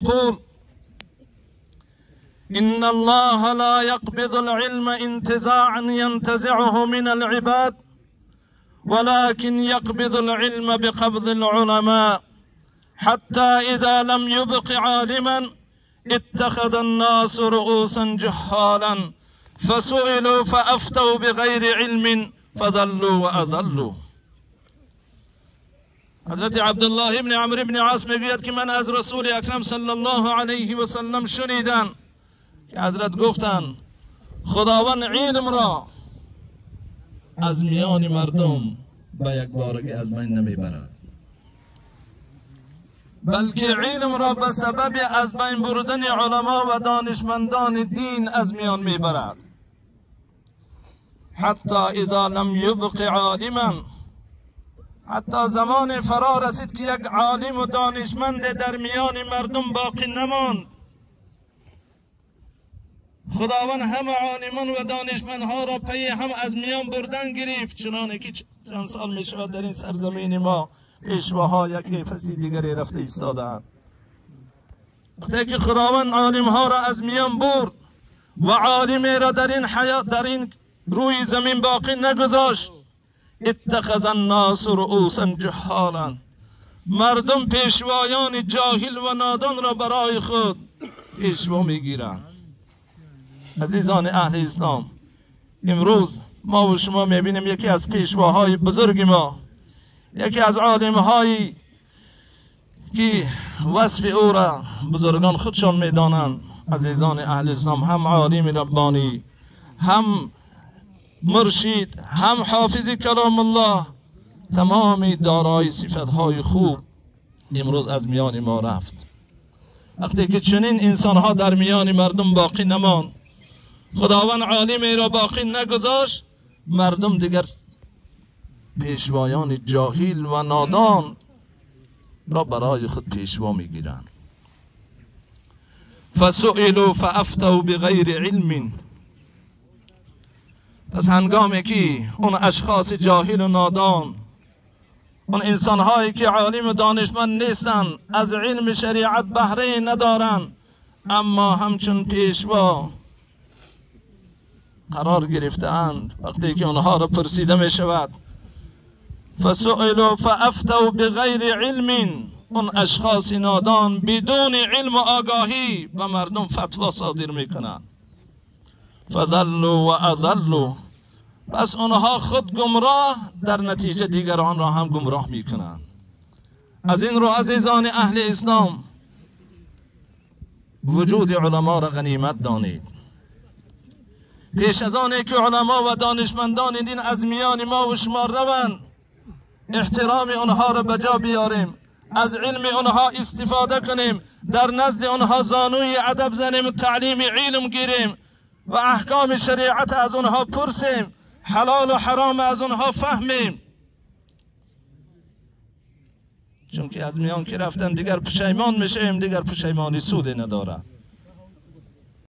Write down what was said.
يقول: إن الله لا يقبض العلم انتزاعا ينتزعه من العباد، ولكن يقبض العلم بقبض العلماء، حتى إذا لم يبق عالما اتخذ الناس رؤوسا جهالا فسئلوا فأفتوا بغير علم فضلوا وأضلوا. حضرت عبدالله ابن عمرو بن عاص میگوید که من از رسول اکرم صلی الله علیه و سلم شنیدم که حضرت گفتند خداوند علم را از میان مردم به یک بارگی از بین نمیبرد، بلکه علم را به سبب از بین بردن علما و دانشمندان دین از میان میبرد. حتی اذا لم یبق عالما، حتی زمان فرا رسید که یک عالم و دانشمند در میان مردم باقی نماند، خداوند همه عالمان و دانشمندها را پی هم از میان بردن گرفت، چنانه که چند سال می شود در این سرزمین ما پیشواها یک فسی دیگری رفته ایستاده‌اند. وقتی که خداوند عالمها را از میان برد و عالمی را در این حیات، در این روی زمین باقی نگذاشت، اتخذ الناس رؤوسا جهالا، مردم پیشوایان جاهل و نادان را برای خود پیشوا میگیرند. عزیزان اهل اسلام، امروز ما و شما میبینیم یکی از پیشواهای بزرگ ما، یکی از عالمهایی که وصف او را بزرگان خودشان میدانند، عزیزان اهل اسلام، هم عالم ربانی، هم مرشید، هم حافظ کلام الله، تمام دارای صفتهای خوب، امروز از میان ما رفت. وقتی که چنین انسانها در میان مردم باقی نماند، خداوند عالمی را باقی نگذاشت، مردم دیگر پیشوایان جاهل و نادان را برای خود پیشوا میگیرند. فسئلوا فافتوا بغیر علم. پس هنگامی که اون اشخاص جاهل و نادان، اون انسانهایی که عالم و دانشمند نیستند، از علم شریعت بهره ندارند، اما همچون پیشوا قرار گرفته‌اند، وقتی که آنها را پرسیده می شود، فسئلوا فافتوا بغیر علم، اون اشخاص نادان بدون علم و آگاهی به مردم فتوا صادر میکنند. فضلوا و اضلوا، پس آنها خود گمراه، در نتیجه دیگران را هم گمراه میکنند. از این رو عزیزان اهل اسلام، وجود علما را غنیمت دانید. پیش از آن که علما و دانشمندان دین از میان ما و شما روند، احترام آنها را به جا بیاریم، از علم آنها استفاده کنیم، در نزد آنها زانوی ادب زنیم، تعلیم علم گیریم و احکام شریعت از آنها پرسیم، حلال و حرام از آنها فهمیم. چون که از میان که رفتن دیگر پشیمان میشیم، دیگر پشیمانی سود نداره.